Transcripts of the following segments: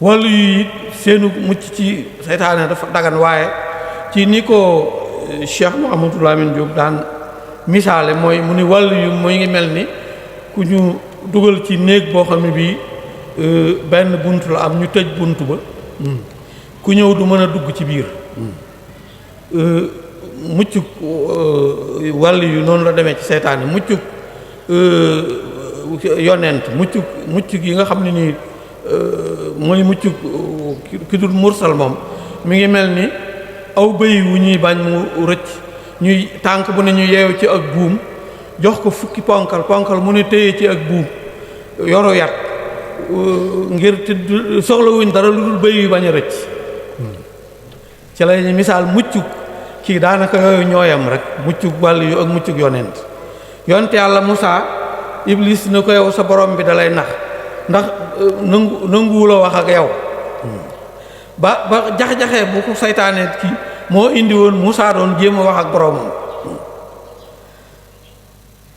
wàllu yu it seenu mucc ci seytaane dafa dagan waaye ci ni ko Cheikh Mouhamadou Lamine Diop daan misaale mooy mu ni wàllu yu mooy ngi mel ni ku ñu dugal ci néeg boo xam ne bii benn bunt la am ñu tëj bunt ba ku ñëw du mën a dugg ci biir muccuk wàllu yu noonu la demee ci seytaane muccuk yonent muccuk yi nga xam ne nii mooy muccuk ki dul mursal moom mi ngi mel ni aw bëy wu ñuy bañ mu rëcc ñuy tànk bu ne ñu yeew ci ak buum jox ko fukki ponkal mu ne téye ci ak buum yoro yat ngir te soxlawuñ dara lu dul bëy yu bañ a rëcc ci lañu misaal muccuk kii daanaka yooyu ñooyam rek muccuk wàll yu ak muccuk yonent yàlla Musaa Iblis na ko yow sa borom bi dalay nax ndax nanguwula wax ak yow ba jax-jaxee bu ko saytaane kii moo indi woon Musaa doon jéem a wax ak boromam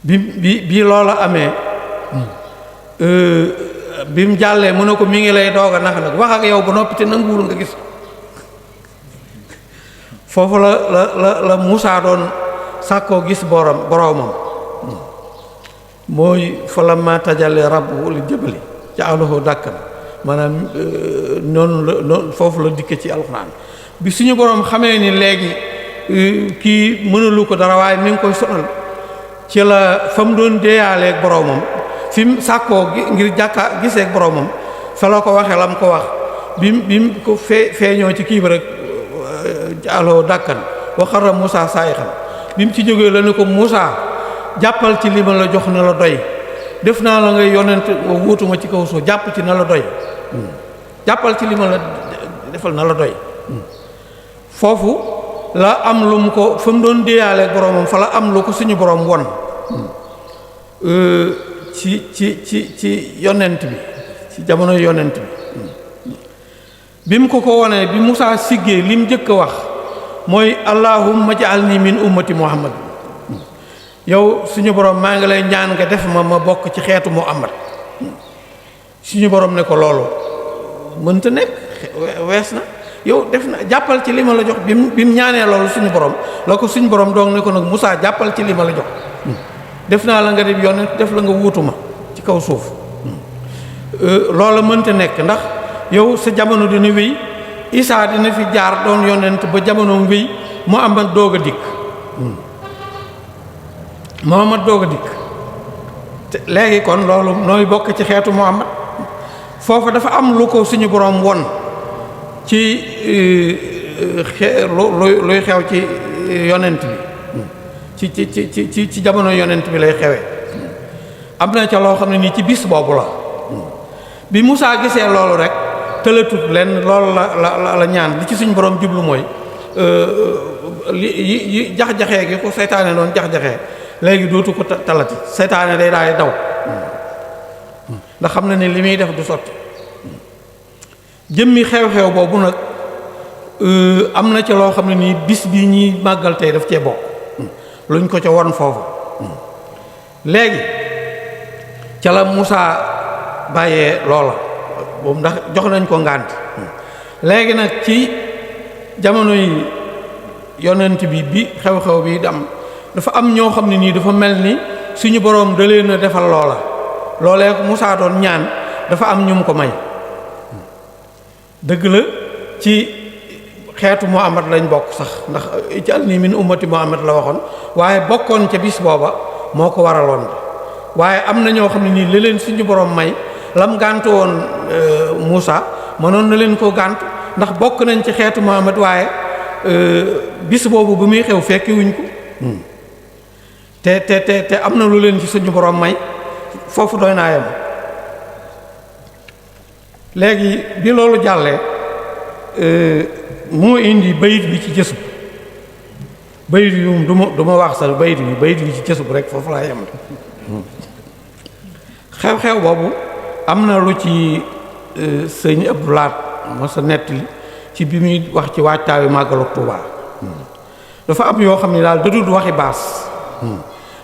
bi loola amee bi mu jàllee mu ne ko mi ngi lay doog a nax nag wax ak yow ba noppi te nanguwul nga gis foofu la Musaa doon sàkkoo gis boromam mooy fa lamma tajalli rabbuhu li jabali ja'alahu dakkan maanaam noonu foofu la dikke ci alxuraan bi suñu borom xamee ni léegi kii mënalu ko dara waaye mi ngi koy sonal ci la fa mu doon deeyaaleeg boromam fi mu sàkkoo ngir giseeg boromam fa la ko waxee la mu ko wax bi mu ko feeñoo ci kii bi rek ja'alahu dakkan wa xarra Musaa saayixan bi mu ci jógee la ne ko Musaa jàppal ci li ma la jox na la doy def naa la ngay yonent wuutuma ci kaw suuf jàpp ci na la doy jàppal ci li ma la defal na la doy foofu la am lu mu ko fa mu doon déyaale boromam fa la am lu ko suñu borom won ci yonent bi ci jamono yonent bi mu ko wonee bi Musaa siggee li mu njëkk a wax mooy allahumma ja'alni min ummati Muhammad yow suñu borom maa ngi lay ñaan nga def ma bokk ci xeetu Muhammad suñu borom ne ko loolu mënta nekk wees na yow def na jàppal ci li ma la jox bi mu ñaanee loolu suñu borom la ko suñu borom doog ne ko nag Musaa jàppal ci li ma la jox def naa la nga def yonent def la nga wuutu ma ci kaw suuf loola mënta nekk ndax yow sa jamono dina wéy Isaa dina fi jaar doon yonent ba jamonoom wéy Muhammad doog a dikk Muhammad doog a dikk te léegi kon loolu nooy bokk ci xeetu Muhammad foofu dafa am lu ko suñu borom won ci luy xew ci yonent bi ci jamono yonent bi lay xewee am na ca loo xam ne nii ci bis boobu la bi Musaa gisee loolu rek tëlatut leen loolu la ñaan li ci suñu borom jublu mooy yi jax-jaxee gi ko seytaane doon jax-jaxee léegi dootu ko talati seytaane day daay daw ndax xam na ne li muy def du sotti jëmmi xew-xew boobu nag am na ca loo xam ne nii bis bi ñuy màggal tey daf cee bokk luñ ko ca won foofu léegi ca la Musaa bàyyee loola boobu ndax jox nañ ko ngànt léegi nag ci jamono yi yonent bi xew-xew bi dam dafa am ñoo xam ne nii dafa mel ni suñu boroom da leen a defal loolee ko Musaa doon ñaan dafa am ñu mu ko may dëgg la ci xeetu Muhammad lañ bokk sax ndax ij'alnii min ummati Muhammad la waxoon waaye bokkoon ca bis booba moo ko waraloon waaye am na ñoo xam ne nii li leen suñu boroom may lam gàntu woon Musaa mënoon na leen ko gànt ndax bokk nañ ci xeetu Muhammad waaye bis boobu bu muy xew fekki wuñ ko te am na lu leen ci suñu borom may foofu doy naa yem léegi bi loolu jàllee moo indi bayit bi ci jësub bayit yu du ma wax sax bayit bi ci jësub rek foofu laa yem xew-xew boobu am na lu ci sëñ Abdou Lahat ma sa nettali ci bi muy wax ci waajtaayu màggalu Tuubaa dafa am yoo xam ne daal da dul waxi baas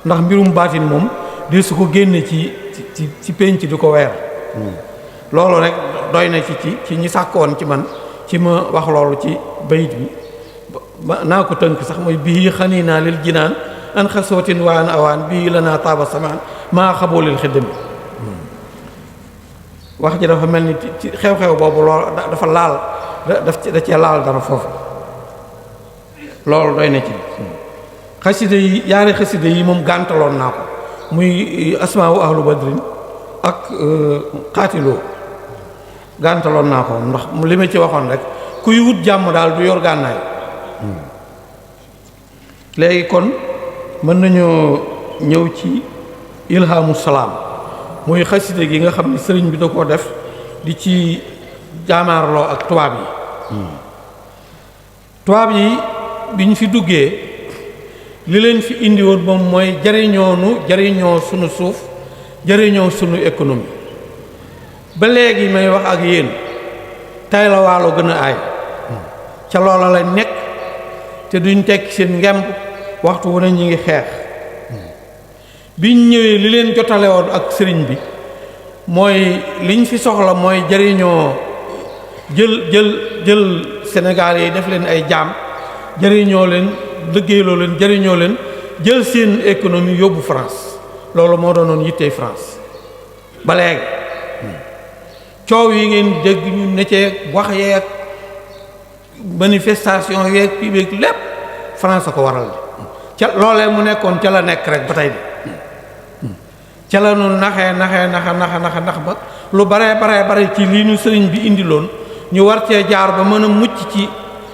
ndax mbirum baatin moom de su ko génne ci pénc di ko weer loolu rek doy na ci ñi sàkkoon ci man ci ma wax loolu ci bayit bi naa ko tënk sax mooy bii xanii naa lil jinaan an xasootin waan awaan bii la naa taaba samaan maa xaboo lil xiddami wax ji dafa mel ni ci xew-xew boobu loolu dafa laal da cee laal dara foofu loolu doy na ci xasida yi yaari xasida yi moom gàntaloon naa ko muy asmaawu ahlu badrin ak xaatiloo gàntaloon naa ko ndax li ma ci waxoon rek kuy wut jàmm daal du yor gànnaay léegi kon mën nañoo ñëw ci ilhamu salaam muy xasida gi nga xam ne sëriñ bi da koo def di ci jaamaarloo ak tubaab yi tubaab yi bi ñu fi duggee li leen fi indi woon moom mooy jariñoo sunu suuf jariñoo sunu économie ba léegi may wax ak yéen tay la waalo gën a aay ca loola la nekk te duñ tekki seen ngemb waxtu wu ne ñu ngi xeex biñ ñëwee li leen jotale woon ak sëriñ bi mooy liñ fi soxla mooy jariñoo jël Sénégal yi def leen ay jaam jariñoo leen liggéeyloo leen jariñoo leen jël seen économie yóbbu France loolu moo doonoon yittey France ba léegi coow yi ngeen dégg ñu neccee wax yeeg manifestation yeeg kii beeg lépp France a ko waral ca loolee mu nekkoon ca la nekk rek ba tey de ca la nu nax ba lu bare ci lii ñu sëriñ bi indiloon ñu war cee jaar ba mën a mucc ci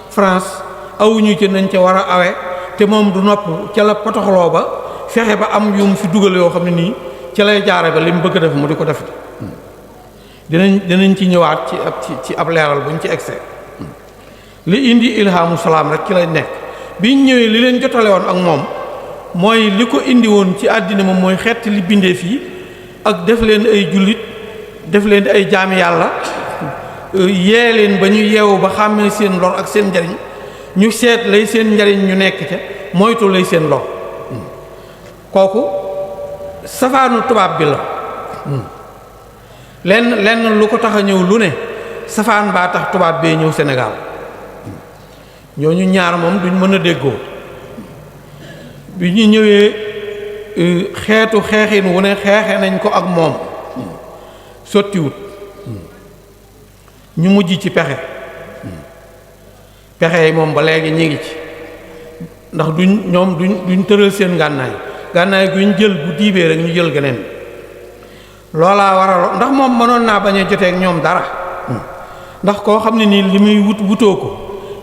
France awuñu ci nañ ca war a awe te moom du nopp ca la potoxloo ba fexe ba am yu mu fi dugal yoo xam ne nii ca lay jaare ba li mu bëgg a def mu di ko def dinañ ci ñëwaat ci ab leeral buñ ci egsee li indi ilhamu salaam rek ci lay nekk biñ ñëwee li leen jotale woon ak moom mooy li ko indi woon ci àddina moom mooy xeet li bindee fii ak def leen ay jullit def leen ay jaami yàlla yee leen ba ñu yeewu ba xàmmee seen lor ak seen njariñ ñu seet lay seen njariñ ñu nekk ca moytu lay seen lor kooku safaanu tubaab bi la lenn lu ko tax a ñëw lu ne safaan baa tax tubaab bee ñëw Sénégal ñooñu ñaar moom duñ mën a déggoo bi ñu ñëwee xeetu xeexin wu ne xeexe nañ ko ak moom sottiwut ñu mujj ci pexe yi moom ba léegi ñi ngi ci ndax duñ tëral seen gànnaay guñ jël bu diibee rek ñu jël geneen loolaa waral ndax moom mënoon naa bañ a jotee ak ñoom dara ndax koo xam ne nii li muy wutoo ko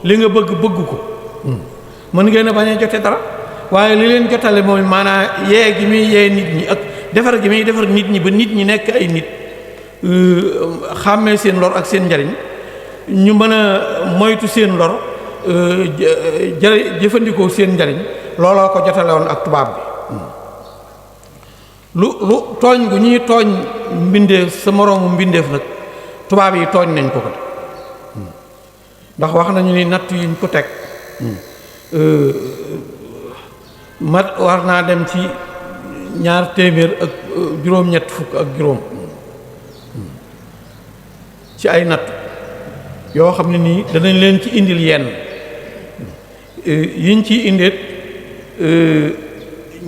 li nga bëgg ko mën ngeen a bañ a jote dara waaye li leen jotale mooy maanaam yee gi muy yee nit ñi ak defar gi muy defar nit ñi ba nit ñi nekk ay nit xàmmee seen lor ak seen njariñ ñu mën a moytu seen lor jëfandikoo seen njariñ looloo ko jotale woon ak tubaab bi lu tooñ gu ñuy tooñ mbindeef sa moroomu mbindeef nag tubaab yi tooñ nañ ko ndax wax nañu ni natt yiñ ko teg mat war naa dem ci 200 ak juróom-ñett fukk ak juróom ci ay natt yoo xam ne nii danañ leen ci indil yenn yiñ ciy indeet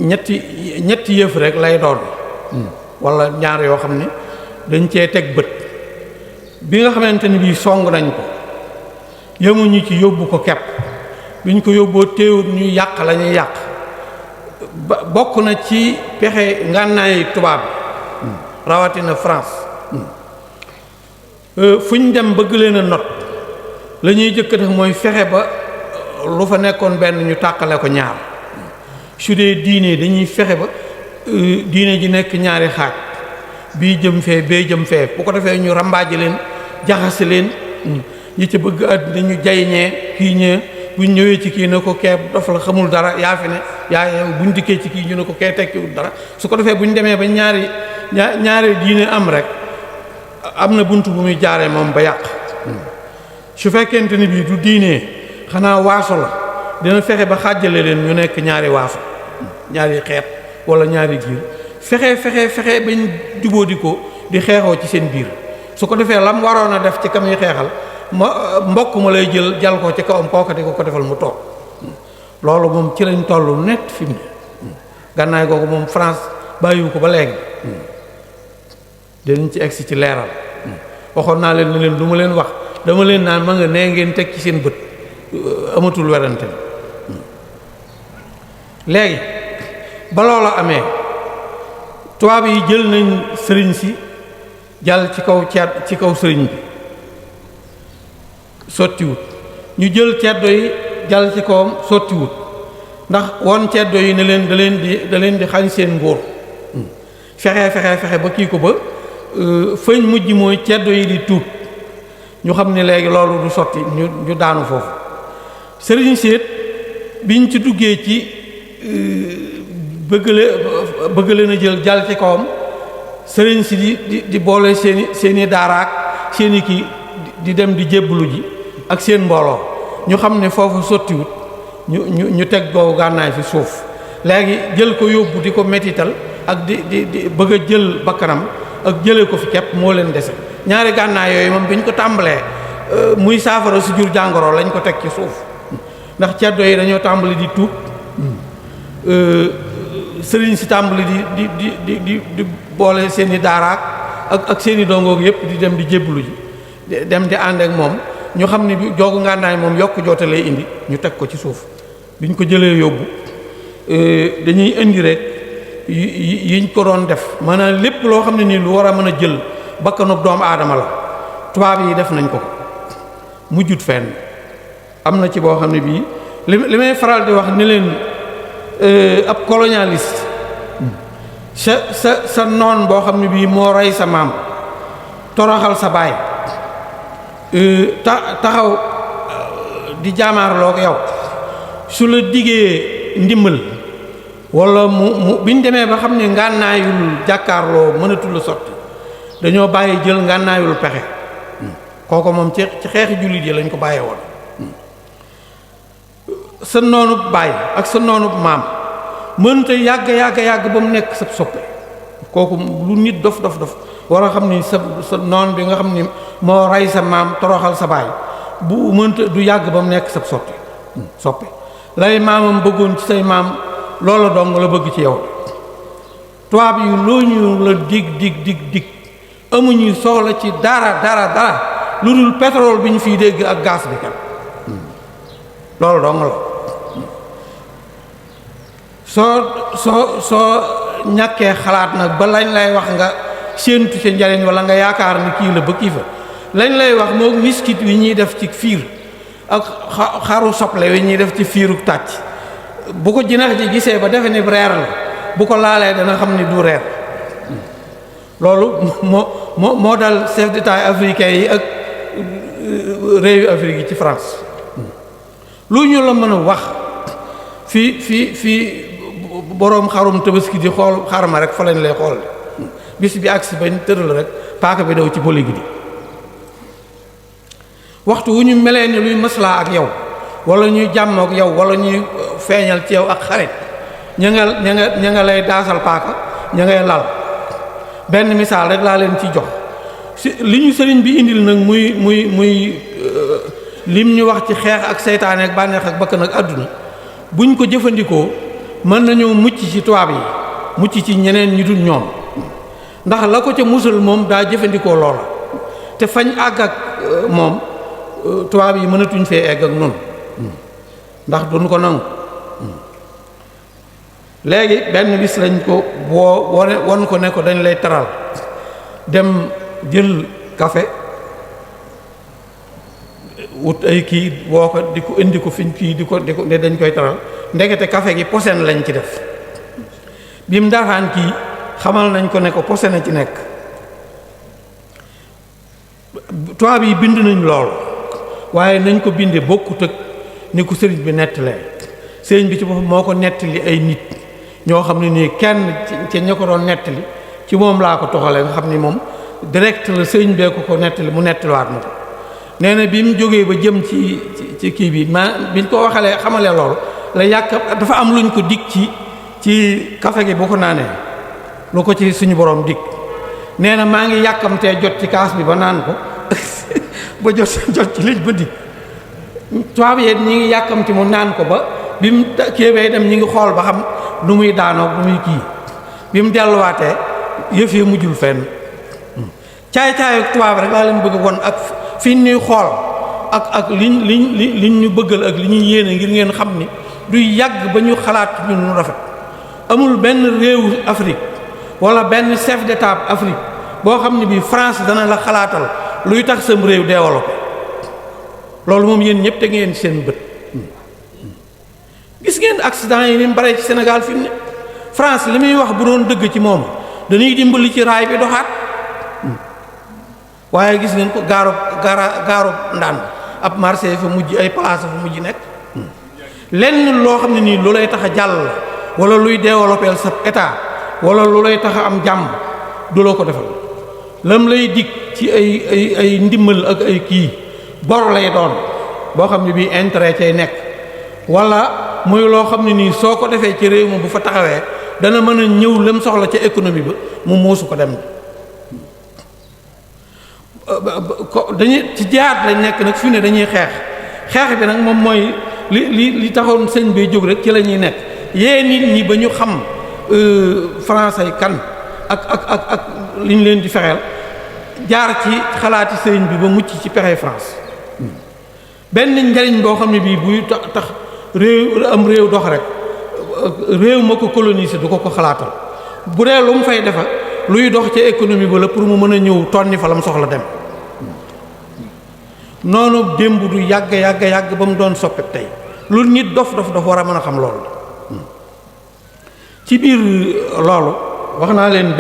ñetti yëf rek lay doon walla ñaar yoo xam ne dañ cee teg bët bi nga xamante ni bii song nañ ko yemuñu ci yóbbu ko kepp biñ ko yóbboo téewut ñu yàq la ñuy yàq bokk na ci pexe ngànnaay tubaab rawatina France fu ñu dem bëgg leen a not la ñuy jëkk def mooy fexe ba lu fa nekkoon benn ñu tàqale ko ñaar su dee diine dañuy fexe ba diine ji nekk ñaari xaaj bii jëm fee bee jëm fee bu ko defee ñu rambaaje leen jaxase leen ñi ci bëgg àddina ñu jay ñee kii ñee buñ ñëwee ci kii ne ko kee dafa la xamul dara yaa fi ne yaa yeewu buñ dikkee ci kii ñu ne ko kee tekkiwul dara su ko defee buñ demee ba ñaari diine am rek am na bunt bu muy jaaree moom ba yàq su fekkente ni bii du diine xanaa waaso la dina fexe ba xàjjale leen ñu nekk ñaari waaso ñaari xeet wala ñaari giir fexe bañ jubóo di ko di xeexoo ci seen biir su ko defee lam waroon a def ci kam yi xeexal mbokk ma lay jal ko ci kawam kooka di ko defal mu toog loolu moom ci lañ toll net fi mu ne gànnaay googu moom France bàyyiwu ko ba léegi dinañ ci egsi ci leeral waxoon naa leen ne leen lu ma leen wax dama leen naan ma nga nee ngeen teg ci seen bët amatul werante léegi ba loola amee tubaab yi jël nañ sëriñ si jàll ci kaw sëriñ bi sottiwut ñu jël ceddo yi jàll ci kawam sottiwut ndax won ceddo yi ne leen da leen di xañ seen nguur fexe ba kii ko ba fëñ mujj mooy ceddo yi di tuub ñu xam ne léegi loolu du sotti ñu daanu foofu sëriñ séet biñ ci duggee ci bëgg leen a jël jàll ci kawam sëriñ si di boole seeni daaraak seeni kii di dem di jébbalu ji ak seen mbooloo ñu xam ne foofu sottiwut ñu teg googu gànnaay fi suuf léegi jël ko yóbbu di ko mettital ak di bëgg a jël bakkanam ak jëlee ko fi képp moo leen dese ñaari gànnaay yooyu moom bi ñu ko tàmbalee muy saafara si jur jàngoro lañ ko teg ci suuf ndax ceddo yi dañoo tàmbali di tuub sëriñ si tàmbali di boole seeni daaraak ak seeni dongoog yépp di dem di jébbalu ji dem di ànd ak moom ñu xam ne bi joogu ngànnaay moom yokk joote lay indi ñu teg ko ci suuf biñ ko jëlee yóbbu dañuy indi rek yiñ ko doon def maanaam lépp loo xam ne nii lu war a mën a jël bakkanub doomu aadama la tubaab yi def nañ ko mujjut fenn am na ci boo xam ne bii li may faral di wax ni leen ab colonialiste sa noon boo xam ne bii moo rey sa maam toroxal sa baay taxaw di jaamaarloo ko yow su la diggee ndimbal wala mu biñ demee ba xam ne ngànnaayul jàkkaarloo mënatul a sotti dañoo bàyyi jël ngànnaayul pexe kooku moom ci xeexi jullit yi lañ ko bàyyee woon sa noonub baay ak sa noonub maam mënta yàgg ba mu nekk sa soppe kooku lu nit dof war a xam ni sa noon bi nga xam ni moo rey sa maam toroxal sa baay bu mënta du yàgg ba mu nekk sa soppe lay maamam bëggoon ci say maam loola dong la bëgg ci yow tubaab yi loo ñu la dig amuñu soxla ci dara lu dul pétrole bi ñu fiy dégg ak gaz bi kat loolu dong la soo ñàkkee xalaat nag ba lañ lay wax nga séentu ca njariñ wala nga yaakaar ni kii la ba kii fa lañ lay wax moo miskit wi ñuy def ci fiir ak xaru soble wi ñuy def ci fiiruk tàcc bu ko jinax ji gisee ba defe ni reer la bu ko laalee dana xam ni du reer loolu moo dal chef d'état africain yi ak réewi Afrique yi ci France lu ñu la mën a wax fii boroom xarum tabaski di xool xarma rek fa lañ lay xool bis bi agsi bañ tëral rek paaka bi daw ci boli gi di waxtu wu ñu melee ni luy maslaa ak yow wala ñuy jàmm ak yow wala ñuy feeñal ci yow ak xarit ña nga lay daasal paaka ña ngay lal benn misaal rek laa leen ci jox li ñu sëriñ bi indil nag muy lim ñu wax ci xeex ak seytaane ak bànneex ak bakkan ak àdduna buñ ko jëfandikoo mën nañoo mucc ci tubaab yi mucc ci ñeneen ñi dul ñoom ndax la ko ca musal moom daa jëfandikoo loola te fañ àgg ak moom tubaab yi mënatuñ fee egg ak noonu ndax duñ ko nangu léegi benn bis lañ ko won ko ne ko dañ lay taral dem jël café wut ay kii woo ko di ko indi ko fiñ kii di ko ne dañ koy taral ndekete café gi posen lañ ci def bi mu daaxaan kii xamal nañ ko ne ko posen a ci nekk tubaab yi bind nañ lool waaye nañ ko bindee bokkut ak ni ko sëriñ bi nettalee sëriñ bi ci boppam moo ko nettali ay nit ñoo xam ne nii kenn ci ña ko doon nettali ci moom laa ko toxalee nga xam ni moom direct la sëriñ bee ko nettali mu nettaliwaat ma ko nee na bi mu jógee ba jëm ci kii bi biñ ko waxalee xamalee loolu la yàq dafa am luñ ko dig ci café gi boo ko naanee lu ko ci suñu borom dig nee na maa ngi yàkkamtee jot ci kaas bi ba naan ko ba jot ci liñ ba di tubaab yi ñi ngi yàkkamti mu naan ko ba bi mu kéebee dem ñi ngi xool ba xam nu muy daanoo nu muy kii bi mu delluwaatee yëf yi mujjul fenn caay-caayu tubaab rek laa leen bëgg won ak fi ñuy xool ak liñ ñu bëggal ak li ñuy yéene ngir ngeen xam ni du yàgg ba ñu xalaat ci ñun nu rafet. amul benn réewu Afrique wala benn chef d'état Afrique boo xam ne bii France dana la xalaatal luy tax sam réew développé loolu moom yéen ñëpp te ngeen seen bët. gis ngeen accident yi ni mu bare ci Sénégal fi mu ne France li muy wax bu doon dëgg ci moom dañuy dimbali ci raay bi doxaat waaye gis ngeen ko gaaru ndaan ab marché fa mujj ay place fa mujj nekk lenn loo xam ne nii lu lay tax a jàll la wala luy développer sa état wala lu lay tax a am jàmm du loo ko defal lam lay dig ci ay ndimbal ak ay kii bor lay doon boo xam ne bii intérêt cay nekk wala muy loo xam ne nii soo ko defee ci réew mi bu fa taxawee dana mën a ñëw lam soxla ca économie ba mu muusu ko dem dañuy ci jaar lañ nekk nag fi ne dañuy xeex bi nag moom mooy li taxoon sëñ bi jóg rek ci la ñuy nekk yee nit ñi ba ñu xam français kan ak li ñu leen di fexeel jaar ci xalaati sëriñ bi ba mucc ci pexe France benn njariñ boo xam ne bii buy tax réew dox rek réew ma ko coloniser du ko xalaatal bu dee lu mu fay defa luy dox ca économie ba la pour mu mën a ñëw tonni fa la mu soxla dem noonu démb du yàgg ba mu doon soppe tey lu nit dof war a mën a xam loolu ci biir loolu wax naa leen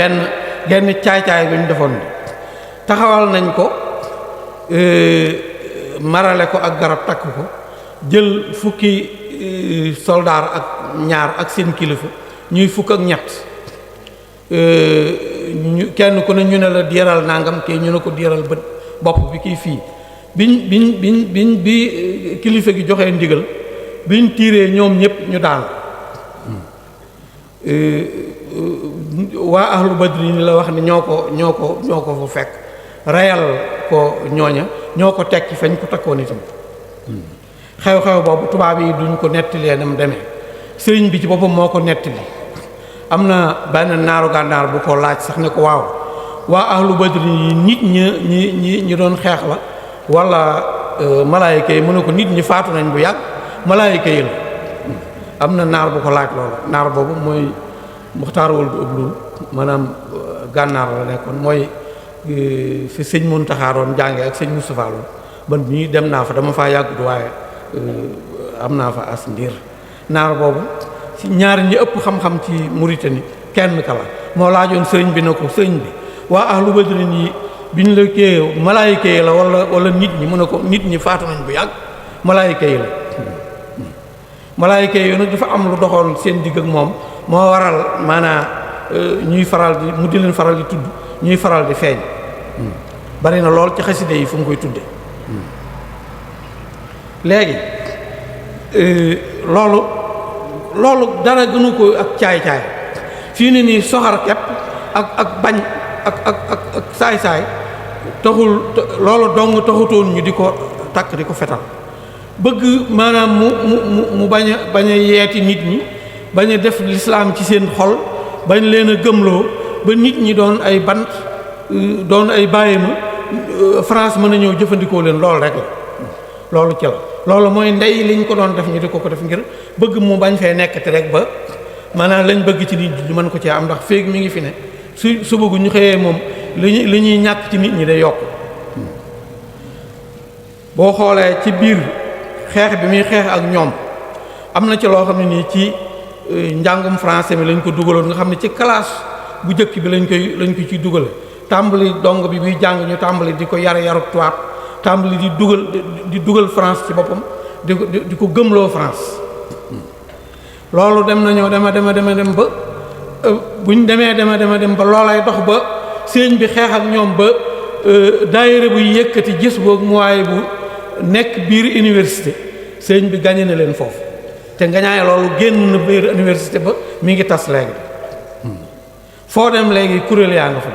genn caay-caay bi ñu defoon taxawal nañ ko marale ko ak garab takk ko jël fukki soldaar ak ñaar ak seen kilifa ñuy fukk ak ñett kenn ku ne ñu ne la diiral nangam kii ñu ne ko diiral bët bopp bi kii fii bi kilifa gi joxee ndigal biñ tiiree ñoom ñëpp ñu daan waa ahlu badri ni la wax ni ñoo ko fa fekk reyal ko ñooña ñoo ko tekki fañ ko takkoon itam xew-xew boobu tubaab yi duñ ko nettalee nam demee sëriñ bi ci boppam moo ko nettali am na benn naaru gànnaar bu ko laaj sax ne ko waaw waa ahlu badri yi nit ñi doon xeex la wala malaayika yi mu ne ko nit ñi faatu nañ bu yàgg malaayika yi la am na naar bu ko laaj loolu naar boobu mooy Muxtaar Wuld Ublul maanaam gànnaar la nekkoon mooy fi sëñ Muntaxa doon jànge ak sëñ Moustapha loolu man mii dem naa fa dama faa yàggut waaye am naa fa as ndiir naar boobu ci ñaari ñi ëpp xam-xam ci Mauritanie kenn ka la moo laajoon sëriñ bi ne ko sëriñ bi waa ahlu badrin yi biñ la kee malaayika yi la wala nit ñi mu ne ko nit ñi faatu nañ bu yàgg malaayika yi la malaayika yi nag dafa am lu doxoon seen digg ak moom moo waral maanaa ñuy faral di mu di leen faral di tudd ñuy faral di feeñ bari na lool ci xaside yi fu mu koy tudde léegi loolu dara gënu ko ak caay-caay fii ne nii soxar kepp ak bañ ak saay-saay taxul loolu dong taxutoon ñu di ko takk di ko fetal bëgg maanaam mu bañ a yeeti nit ñi bañ a def lislaam ci seen xol bañ leen a gëmloo ba nit ñi doon ay bant doon ay bàyyima France mën a ñëw jëfandikoo leen loolu rek la loolu ci la loolu mooy ndey liñ ko doon def ñu di ko def ngir bëgg mu bañ fee nekkati rek ba maanaam lañ bëgg ci nit ñi mën ko cee am ndax féeg mi ngi fi ne su bëgg ñu xëyee moom li ñuy ñàkk ci nit ñi day yokk boo xoolee ci biir xeex bi muy xeex ak ñoom am na ci loo xam ne nii ci njàngum français mi lañ ko dugaloon nga xam ne ci classe bu njëkk bi lañ ko ciy dugale tàmbali dong bi buy jàng ñu tàmbali di ko yaru tubaab tàmbali di dugal France ci boppam di ko gëmloo France loolu dem nañoo dem ba buñ dem ba loolay dox ba sëñ bi xeex ak ñoom ba daayira bu yëkkati gis boog mu waaye bu nekk biir université sëñ bi gañe na leen foofu te ngañaay loolu génn na biir université ba mi ngi tas léegi foo dem léegi kuréel yaa nga fa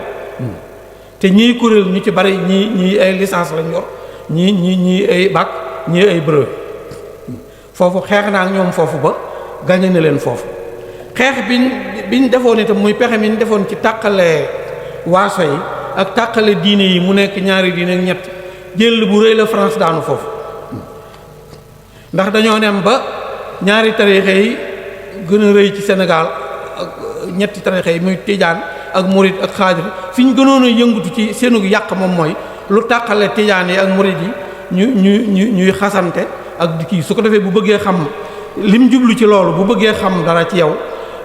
te ñii kuréel ñu ci bari ñii ay licence lañ yor ñii ay bac ñii ay brevet foofu xeex naa ak ñoom foofu ba gañe na leen foofu xeex biñ defoon itam muy pexe mi ñu defoon ci tàqale waaso yi ak tàqale diine yi mu nekk ñaari diine ak ñett jël bu rëy la France daanu foofu ndax dañoo dem ba ñaari tariixa yi gën a rëy ci Sénégal ak ñetti tariixa yi muy tijaan ak murid ak xaadir fi ñu gënoon a yëngatu ci seenu yàq moom mooy lu tàqale tijaan yi ak murid yi ñuy xasante ak di kii su ko defee bu bëggee xam lim jublu ci loolu bu bëggee xam dara ci yow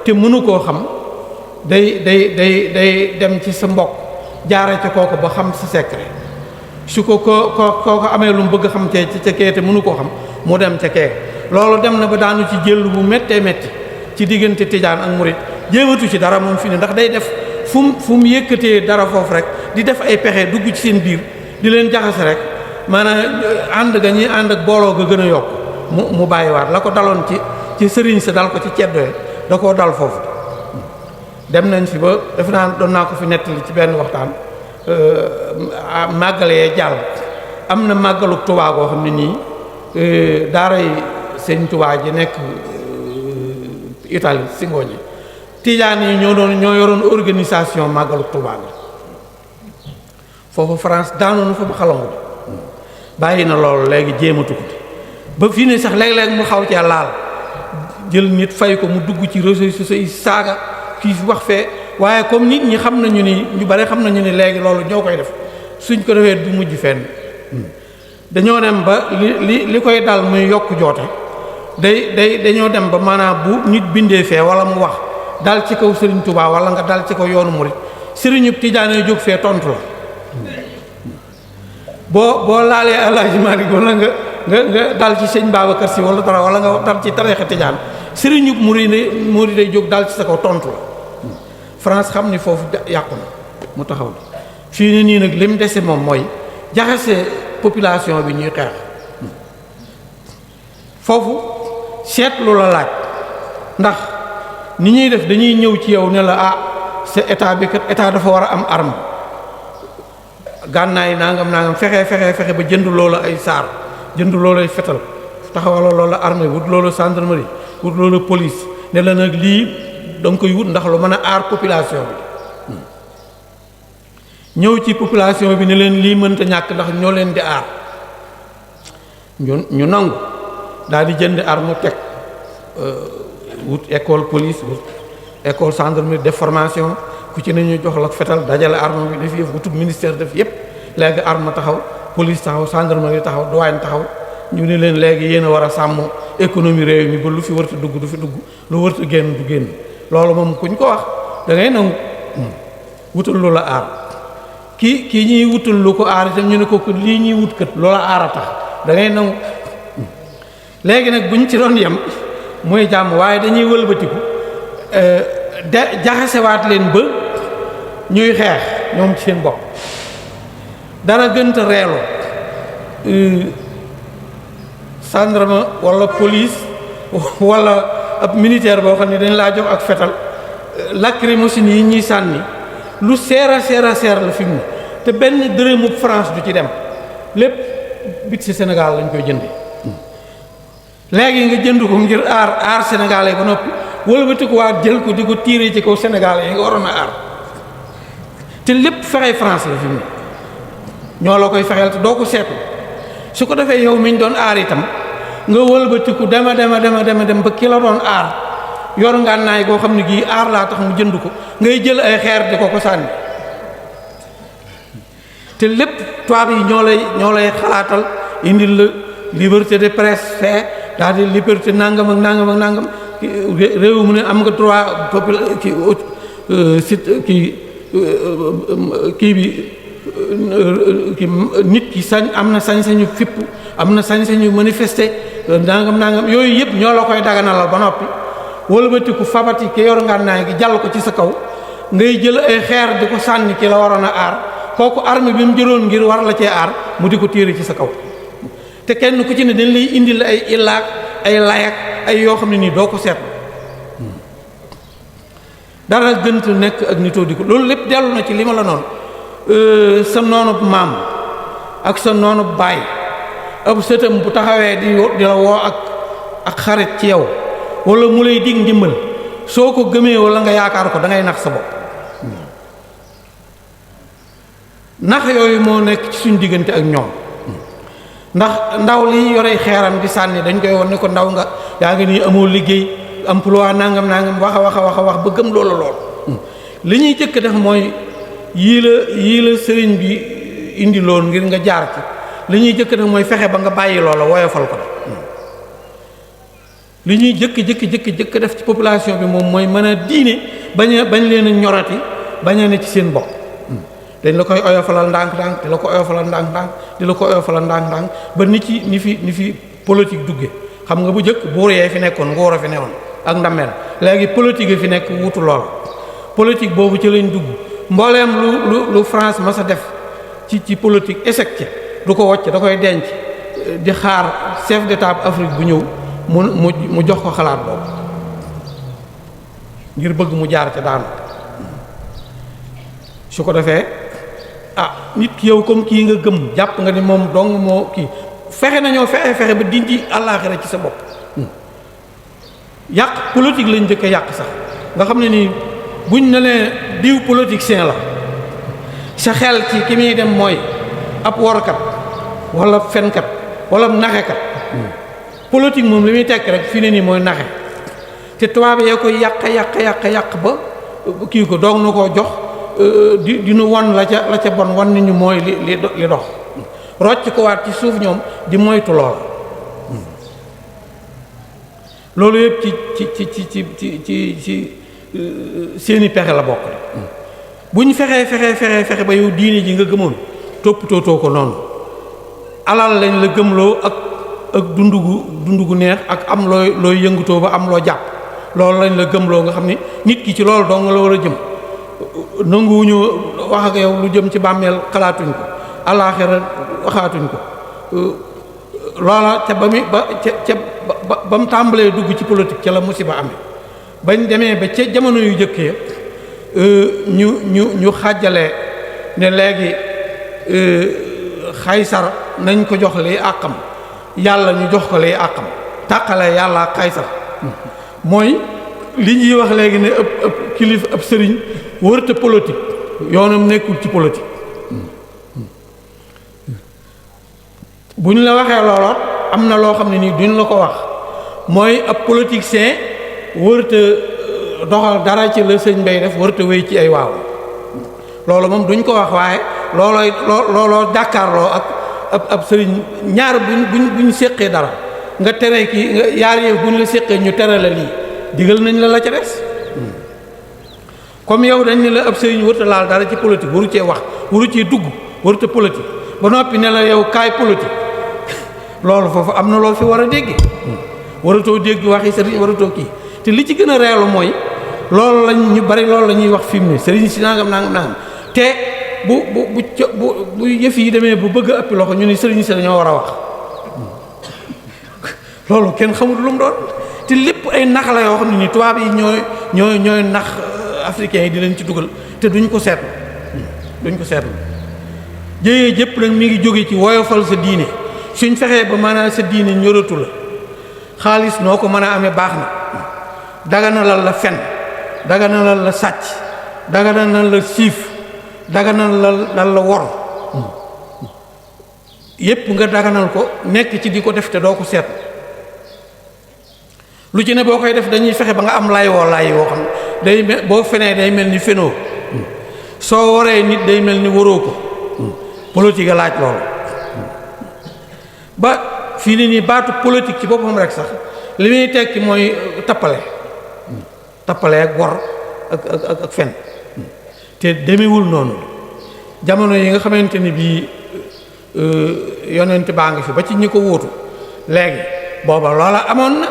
te mënu koo xam day dem ci sa mbokk jaare ca kooku ba xam sa secret su ko kooku amee lu mu bëgg xam ca kee te mënu koo xam mu dem ca kee loolu dem na ba daanu ci jël bu méttee métti ci diggante tijaan ak murid jéematu ci dara moom fi ne ndax day def fu mu yëkkatee dara foofu rek di def ay pexe dugg ci seen biir di leen jaxase rek maanaam ànd ga ñuy ànd ak booloo ga gën a yokk mu bàyyiwaat la ko daloon ci sëriñ sa dal ko ci ceddoye da koo dal foofu dem nañ fi ba def naa doon naa ko fi nettali ci benn waxtaan màggalee jàll am na màggalu Tuubaa goo xam ne nii daaray sëñ Tuubaa ji nekk Italie Singoñi tijaan yi ñoo yoroon organisation màggalu Tuubaa bi foofu France daanoonu fa ba xalangu bàyyi na loolu léegi jéematu ko ba fii ne sax léeg-léeg mu xaw cee laal jël nit fay ko mu dugg ci réseaux sociaux yi saaga kii wax fee waaye comme nit ñi xam nañu ni ñu bari xam nañu ni léegi loolu ñoo koy def suñ ko defee du mujj fenn dañoo dem ba li koy dal muy yokk joote dañoo dem ba maanaam bu nit bindee fee wala mu wax dal ci kaw Serigne Touba wala nga dal ci kaw yoonu murid Serigne Tidiane jóg fee tontu la boo laalee Alaaji Maalik wala nga dal ci sëñ Babacar Si wala dara wala nga dal ci tariixa Tijaan Serigne murid day jóg dal ci sa kaw tontu la France xam ni foofu yàqu na mu taxaw fii ne nii nag lim dese moom mooy jaxase population bi ñuy xeex foofu seetlu la laaj ndax ni ñuy def dañuy ñëw ci yow ne la sa état bi kat état dafa war a am arme gànnaay nangam fexe ba jënd loola ay saar jënd loola ay fetal taxawal loola armée wut loola gendarmerie wut loola police ne la nag lii da nga koy wut ndax lu mën a aar population bi ñëw ci population bi ne leen lii mënta ñàkk ndax ñoo leen di aar ñu nangu daal di jënd arme teg wut école police wut école gendarmerie def formation ku ci ne ñu jox la fetal dajale arme bi def yëf wutub ministère def yëpp léegi arme taxaw police taxaw gendarmerie taxaw douane taxaw ñu ne leen léegi yéen a war a sàmm économie réew mi ba lu fi wërta dugg du fi dugg lu wërta génn du génn loolu moom kuñ ko wax da ngay nangu wutal lu la aar kii ñuy wutal lu ko aar itam ñu ne ko lii ñuy wut kat loola aar a tax da ngay nangu léegi nag buñ ci doon yem mooy jàmm waaye dañuy wëlbatiku jaxasewaat leen ba ñuy xeex ñoom ci seen bopp dara gënta reeloo gendarme wala police wala ab militaire boo xam ne dañ laa jox ak fetal lacrymogène yi ñuy sànni lu seer a seer la fi mu te benn dërëmu France du ci dem lépp bit ci Sénégal lañ koy jënde léegi nga jënd ko ngir aar sénégalais ba noppi wala ba ko waa jël ko di ko tiiree ci kaw sénégalais yi nga waroon a aar te lépp fexey France la fi mu ñoo la koy fexeel te doo ko seetlu su ko defee yow mi ñu doon aar itam nga wëlbatiku dema dem ba ki la doon aar yor ngànnaay goo xam ne gii aar laa tax mu jënd ko ngay jël ay xeer di ko sànni te lépp tubaab yi ñoo lay xalaatal indil la liberté de presse fee daal di liberté nangam ak nangam réew mu ne am nga droit kii bi nit ki am na sañ-sañu fipp am na sañ-sañu manifester nangam yooyu yëpp ñoo la koy daganalal ba noppi wëlbatiku fabati ki yor ngànnaay gi jàll ko ci sa kaw ngay jël ay xeer di ko sànni ki la waroon a aar kooku arme bi mu jëloon ngir war la cee aar mu di ko téere ci sa kaw te kenn ku ci ne dañ lay indil ay illaak ay layak ay yoo xam ne nii doo ko seetlu dara gënt nekk ak nitoo di ko loolu lépp dellu na ci li ma la noonu sa noonu maam ak sa noonu baay ab sëtam bu taxawee di la woo ak xarit ci yow wala mu lay dig ndimbal soo ko gëmee wala nga yaakaar ko da ngay nax sa bopp nax yooyu moo nekk ci suñ diggante ak ñoom ndax ndaw li yore xeeram di sànni dañ koy won ne ko ndaw nga yaa ngi nii amoo liggéey emploi nangam wax a wax ba gëm loolu lool li ñuy jëkk def mooy yii la sëriñ bi indi loon ngir nga jaar ci li ñuy jëkk def mooy fexe ba nga bàyyi loola woyofal ko li ñuy jëkk def ci population bi moom mooy mën a diine bañ leen a ñorati bañ a ne ci seen bopp dañ la koy oyofalal ndànk-ndànk di la ko oyofalal ndànk-ndànk di la ko oyofalal ndànk-ndànk ba ni fi politique dugge xam nga bu njëkk buur yee fi nekkoon nguur a fi newoon ak ndameel léegi politique fi nekk wutu lool politique boobu ci lañ dugg mbooleem lu France ma sa def ci politique échec ci du ko wocc da koy denc di xaar chef d'état Afrique bu ñëw mu jox ko xalaat boobu ngir bëgg mu jaar ca daanu su ko defee nit ki yow comme kii nga gëm jàpp nga ni moom dong moo kii fexe ba dindi àllaaxira ci sa bopp yàq politique lañ njëkk a yàq sax nga xam ne nii buñ ne lee diw politicien la sa xel ci ki muy dem mooy ab workat wala fenkat wala naxekat politique moom li muy tekk rek fi ne nii mooy naxe te tubaab yee koy yàq ba kii ko doog na koo jox di nu won la ca bon wan ni ñu mooy li dox rocc ko waat ci suuf ñoom di moytu loolu yëpp ci seeni pexe la bokk bu ñu fexe ba yow diine ji nga gëmoon toppatoo ko noonu alal lañ la gëmloo ak dundu gu neex ak am looy yëngutoo ba am loo jàpp loolu lañ la gëmloo nga xam ni nit ki ci loolu dong la war a jëm nanguwuñu wax ak yow lu jëm ci bàmmeel xalaatuñ ko alaaxira waxaatuñ ko loola ca ba mu tàmbalee dugg ci politique ca la musiba amee bañ demee ba ca jamono yu jëkkee ñu xàjjale ne léegi xaysar nañ ko jox liy àqam yàlla ñu jox ko liy àqam tàqale yàlla ak xaysar mooy li ñuy wax léegi ne ëpp kilif ab sëriñ wërta politique yoonam nekkul ci politique bu ñu la waxee looloot am na loo xam ne nii duñ la ko wax mooy ab politicien wërta doxal dara ci la sëñ Mbay def wërta wéy ci ay waaw loolu moom duñ ko wax waaye looloo jàkkaarloo ak ab sëriñ ñaar buñ séqee dara nga tere ki nga yaar yëf buñ la séqee ñu tere la lii digal nañ la ca des comme yow dañ ne la ab sëriñ wërta laal dara ci politique waru cee wax waru cee dugg wërta politique ba noppi ne la yow kaay politique loolu foofu am na loo fi war a dégg waratoo dégg waxi sëriñ waratoo kii te li ci gën a reelu mooy loolu lañ ñu bari loolu la ñuy wax fi mu ne sëriñ si nangam te bu yëf yi demee bu bëgg a ëppi loxo ñu ni sëriñ si dañoo war a wax loolu kenn xamul lu mu doon te lépp ay nax la yoo xam ne ni tubaab yi ñooy nax africains yi di leen ci dugal te duñ ko seetlu jéyee jëpp nag mi ngi jóge ci woyofal sa diine suñ fexee ba maanaam sa diine ñoratu la xaalis noo ko mën a amee baax na daganalal la fen daganalal la sàcc daganalal la siif daganalal la wor yépp nga daganal ko nekk ci di ko def te doo ko seetlu lu ci ne boo koy def dañuy fexe ba nga am lay woo xam day boo fenee day mel ni fenoo soo waree nit day mel ni waroo ko politique a laaj loolu ba fii ni nii baatu politique ci boppam rek sax li muy tekki mooy tappale ak wor ak fen te demewul noonu jamono yi nga xamante ni bii yonent baa ngi fi ba ci ñi ko wóotu léegi booba loola amoon na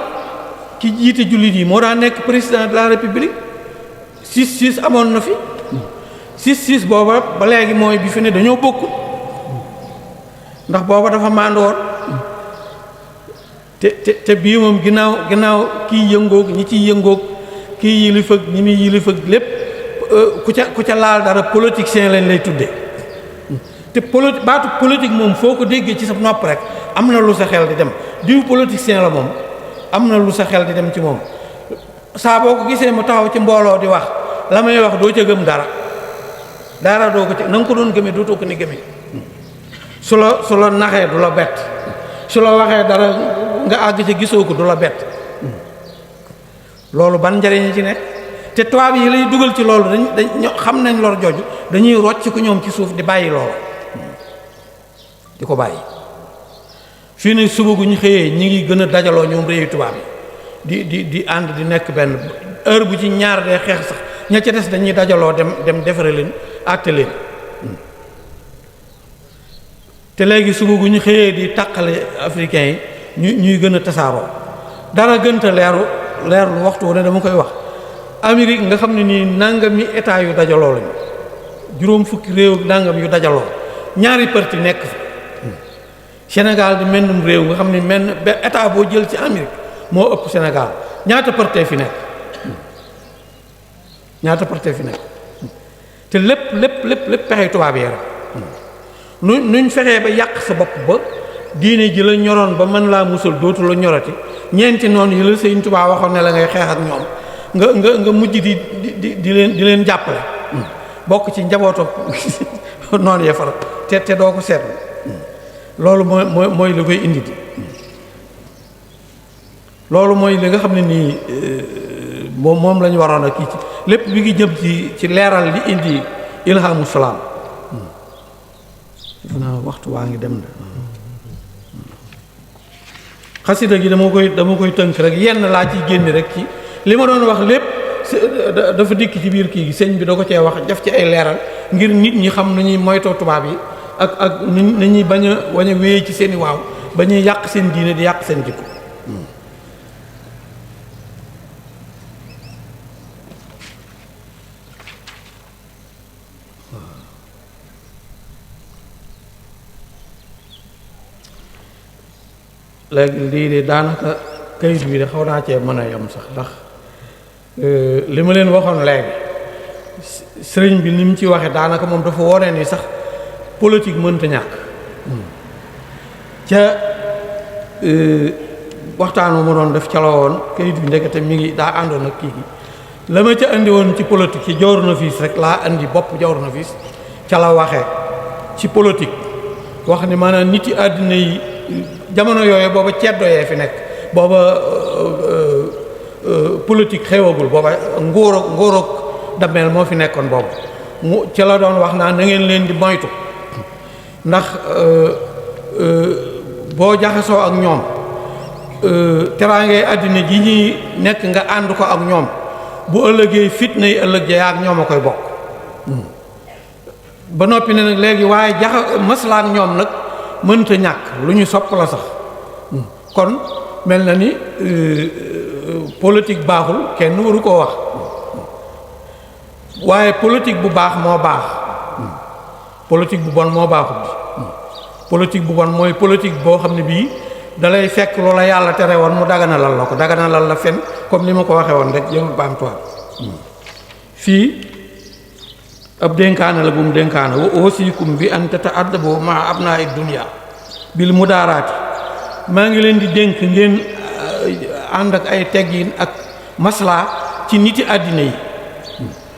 ki jiite jullit yi moo daan nekk président de la république 6-6 amoon na fi 6-6 booba ba léegi mooy bi fi ne dañoo bokk ndax booba dafa màndoor te bii moom ginnaaw kii yëngoog ñi ciy yëngoog kii yilif ak ñi muy yilif ak lépp ku ca laal dara politicien lañ lay tudde te baatu politique moom foo ko déggee ci sa nopp rek am na lu sa xel di dem diw politicien la moom am na lu sa xel di dem ci moom saa boo ko gisee mu taxaw ci mbooloo di wax la may wax doo ca gëm dara doo ko ca na nga ko doon gëmee dootoo ko ni gëmee su la naxee du la bett su la waxee dara nga àgg ca gisoo ko du la bett loolu ban njariñ ci nekk te tubaab yi lay dugal ci loolu dañ xam nañ lor jooju dañuy rocc ko ñoom ci suuf di bàyyi loolu di ko bàyyi fii ne suba gu ñu xëyee ñi ngi gën a dajaloo ñoom réewi tubaab yi di ànd di nekk benn heure bu ci ñaar dee xeex sax ña ca des dañuy dajaloo dem defare leen àtte leen te léegi suba gu ñu xëyee di tàqale africains yi ñuy gën a tasaaroo dara gënta leerlu waxtu wu ne dama koy wax Amérique nga xam ne nii nangami état yu dajaloo lañu juróom fukki réew nangam yu dajaloo ñaari parti nekk fa Sénégal di mennum réew nga xam ne menn état boo jël ci Amérique moo ëpp Sénégal ñaata parti fi nekk te lépp pexey tubaab yi rek nuñ fexee ba yàq sa bopp ba diine ji la ñoroon ba mën laa musal dootu la ñorati ñeenti noonu yi la Sëriñ Tuubaa waxoon ne la ngay xeex ak ñoom nga mujj di leen jàppale bokk ci njabootu noonu ya fara te doo ko seetlu loolu mooy li koy indi di loolu mooy li nga xam ne nii moom la ñu waroon a kii ci lépp bi ngi jëm ci leeral li indi ilhamu salaam def naa waxtu waa ngi dem de xasida gi dama koy tënk rek yenn laa ciy génne rek ci li ma doon wax lépp dafa dikk ci biir kii gi sëñ bi da ko cee wax def ci ay leeral ngir nit ñi xam nañuy moytoo tubaab yi ak nañuy bañ a wéye ci seeni waaw ba ñuy yàq seen diine di yàq seen jikko léegi lii de daanaka kayit bi de xaw naa cee mën a yem sax ndax li ma leen waxoon léegi sëriñ bi ni mu ci waxee daanaka moom dafa wone ni sax politique mënta ñàkk ca waxtaanu ma doon def ca la woon kayit bi ndekete mi ngi daa àndoon ak kii gi la ma ca andi woon ci politique ci Jawhara Nafis rek laa andi bopp Jawhara Nafis ca la waxee ci politique wax ni maanaam nit yi àddina yi jamono yooyu booba ceddo yee fi nekk booba politique xewagul booba nguuroog dameel moo fi nekkoon boobu mu ci la doon wax naa na ngeen leen di moytu ndax boo jaxasoo ak ñoom teraangee àddina ji ñuy nekk nga ànd ko ak ñoom bu ëllëgee fitna yi ëllëg ja ak ñoom a koy bokk ba noppi ne nag léegi waaye maslaa ak ñoom nag mënta ñàkk lu ñu sopp la sax kon mel na ni politique baaxul kenn waru koo wax waaye politique bu baax moo baax politique bu bon moo baaxul politique bu bon mooy politique boo xam ne bii dalay fekk loola yàlla tere woon mu daganalal la ko daganalal la fen comme ni ma ko waxee woon rek jëmul baamtuwaat fii ab dénkaane la bu mu dénkaane wa oosikum bi an tata'addabu ma abnaa'i dunya bil mudaaraati maa ngi leen di dénk ngeen ànd ak ay teggin ak maslaa ci niti àddina yi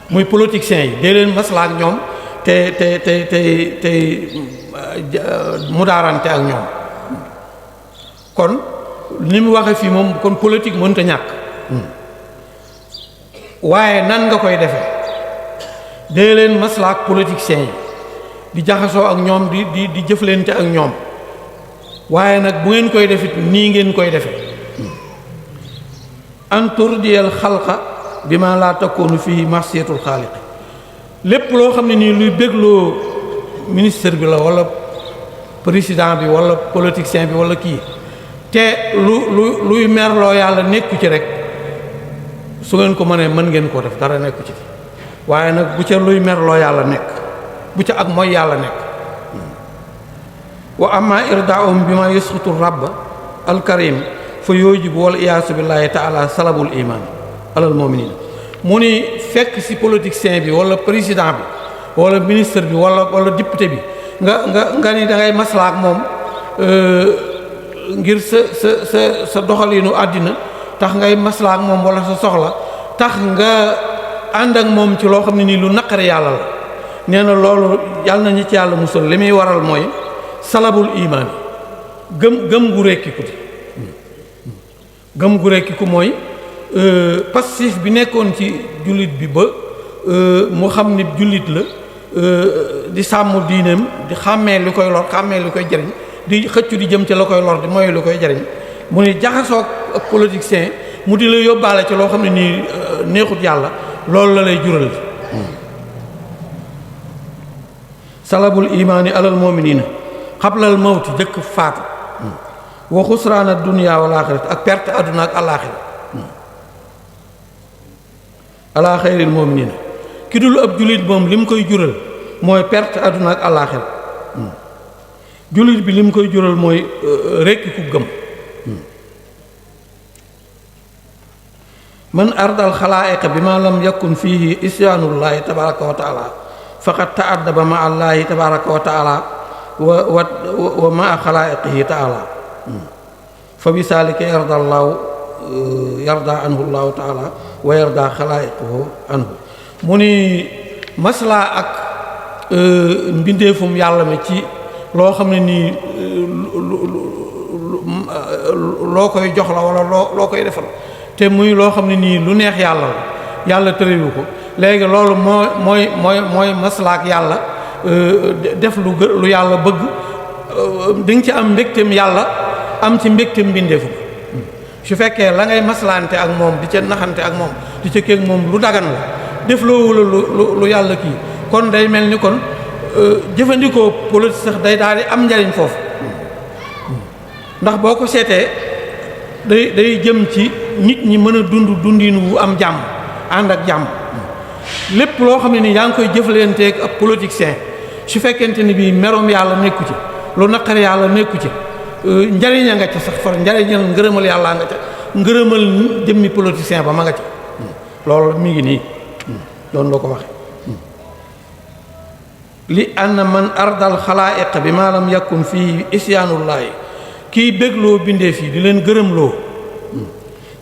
muy politiciens yi dee leen maslaa ak ñoom te mudaarante ak ñoom kon ni mu waxe fii moom kon politique mënta ñàkk waaye nan nga koy defee dee leen maslaa ak politiciens yi di jaxasoo ak ñoom di jëflante ak ñoom waaye nag bu ngeen koy defit nii ngeen koy defee an turdiyal xalqa bi ma laa takkoonu fii marsiyatul xaaliq lépp loo xam ne nii luy bégloo ministre bi la wala président bi wala politicien bi wala kii te luy merloo yàlla nekku ci rek su ngeen ko mënee mën ngeen koo def dara nekku ci waaye nag bu ca luy merloo yàlla nekk bu ca ak mooy yàlla nekk wa amma irdaahum bi ma yasxutu rabb alkarim fa yujibu wal iyaasu billahi taala salabul iman alal mu'minin mu ni fekk ci politicien bi wala président bi wala ministre bi wala député bi nga ni da ngay maslaa ak moom ngir sa doxalinu àddina tax ngay maslaa ak moom wala sa soxla tax nga ànd ak moom ci loo xam ne nii lu naqari yàlla la nee na loolu yàlla nañu ci yàlla musal li muy waral mooy salabul imaan gëm gu rekkiku gëm gu rekkiku mooy passif bi nekkoon ci jullit bi ba mu xam ni jullit la di sàmm diineem di xàmmee li koy lor xàmmee li koy jariñ di xëccu di jëm ci la koy lor di mooy li koy jariñ mu ni jaxasoo ak politicien mu di la yóbbaale ci loo xam ne nii neexut yàlla loolu la lay jural salabul imaani alal mu'miniina xablal mawti jëkk faatu wa xusraana dunya wal aaxirat ak perte àdduna ak alaaxira alaa xayril mu'miniina ki dul ab jullit moom li mu koy jural mooy perte àdduna ak alaaxira jullit bi li mu koy jural mooy rekki ku gëm man ardal xalaa'iqa bi ma lam yakun fiihi isyaanullaahi tabaaraka wa taala faqad ta'addaba ma allaahi tabaaraka wa taala wa ma xalaa'iqihi taala fa bi saalika yarda anhu llaahu taala wa yarda xalaa'iquhu anhu mu ni maslaa ak mbindeefum yàlla mi ci loo xam ne nii loo koy jox la wala loo koy defal te muy loo xam ne nii lu neex yàlla la yàlla tërewu ko léegi loolu mooy maslaak yàlla def lu yàlla bëgg di nga ci am mbégteem yàlla am ci mbégteem mbindeefu su fekkee la ngay maslaante ak moom di ca naxante ak moom di ca kéeg moom lu dagan la def loowu la lu yàlla kii kon day mel ni kon jëfandikoo politique sax day daal di am njariñ foofu ndax boo ko seetee day jëm ci nit ñi mën a dundin wu am jàmm ànd ak jàmm lépp loo xam ne ni yaa ngi koy jëflanteeg ab politicien su fekkente ni bii merom yàlla nekku ci lu naqari yàlla nekku ci njariña nga ca sax far njariñal ngërëmal yàlla nga ca ngërëmal jëmmi politicien ba ma nga ca loolu mi ngi nii doon loo ko waxe li anna man ardal xalaa'iq bi ma lam yakun fii isyaanullaahi kiy bégloo bindee fii di leen gërëmloo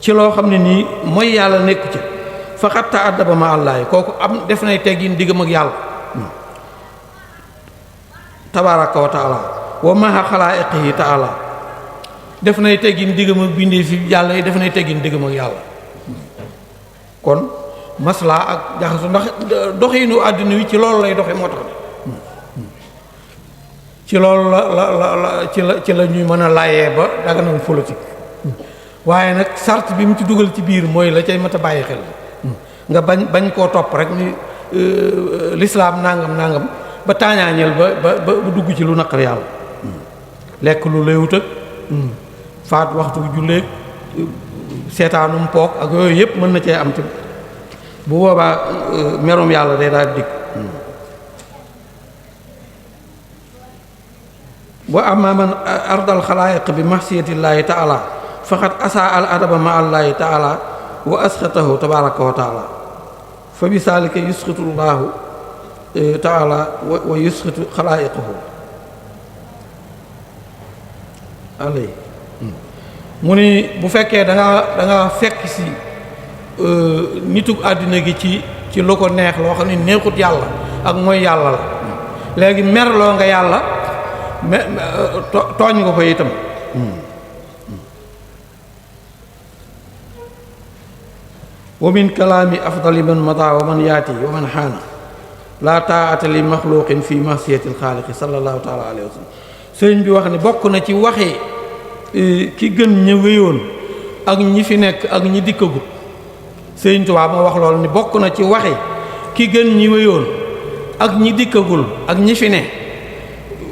ci loo xam ne nii mooy yàlla nekku ci faqat ta'addaba ma allaahi kooku am def nay teggin diggam ak yàlla tabaaraka wa taala wa maha xalaa'iqihi taala def nay teggin diggam ak bindee fi yàlla yi def nay teggin diggam ak yàlla kon maslaa ak jaxasu ndax doxinu àddina wi ci loolu lay doxe moo tax ci loolu ci la ñuy mën a laayee ba daganal politique waaye nag sart bi mu ci dugal ci biir mooy la cay mat a bàyyi xel nga bañ koo topp rek ni lislaam nangam ba taañaañeel ba dugg ci lu naqar yàlla lekk lu léewut ak faat waxtu julleeg seetaanum pook ak yooyu yëpp mën na cee am ci bu boobaa merum yàlla day daal dikk wa amma man ardal xalaayiq bi maxsiyatillaahi taala faqad asaa al adaba ma allaahi taala wa asxatahu tabaraka wa taala fa bi saalika yusxitu llaahu taala wa yusxitu xalaayiqahu alay mu ni bu fekkee da nga fekk si nitug àddina gi ci lu ko neex loo xam ne neexut yàlla ak mooy yàlla la léegi merloo nga yàlla tooñ nga ko itam wa min kalaami afdali man mada wa man yaati wa man xaana laa taa'ata li maxluqin fi masiyatil xaaliqi sallallahu taala alayhi wa sallam sëriñ bi wax ne bokk na ci waxi ki gën ña wéyoon ak ñi fi nekk ak ñi dikkagut sëriñ Tuubaa moo wax loolu ni bokk na ci waxi ki gën ñi wéyoon ak ñi dikkagul ak ñi fi ne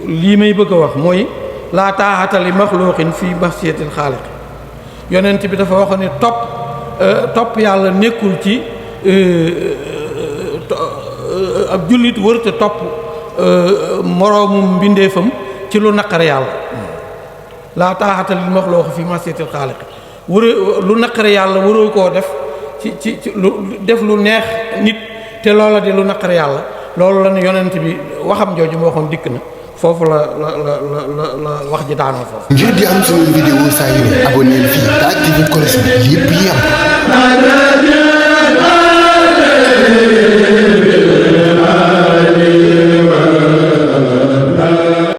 lii may bëgg a wax mooy laa taa'ata li maxluqin fi masiyatil xaaliqi yonent bi dafa wax ne topp yàlla nekkul ci ab jullit wërte topp moroomu mbindeefam ci lu naqar yàlla laa taaxata lil maxluuq fi masiyatil xaaliq lu naqar yàlla waroo koo def ci lu def lu neex nit te loola di lu naqar yàlla loolu la ne yonent bi waxam jooju ma waxoon dikk na foofu la wax ji daanoo foofu. ngir di am suñu vidéo saa yu ne abonné fii te activé cloche bi lépp yem.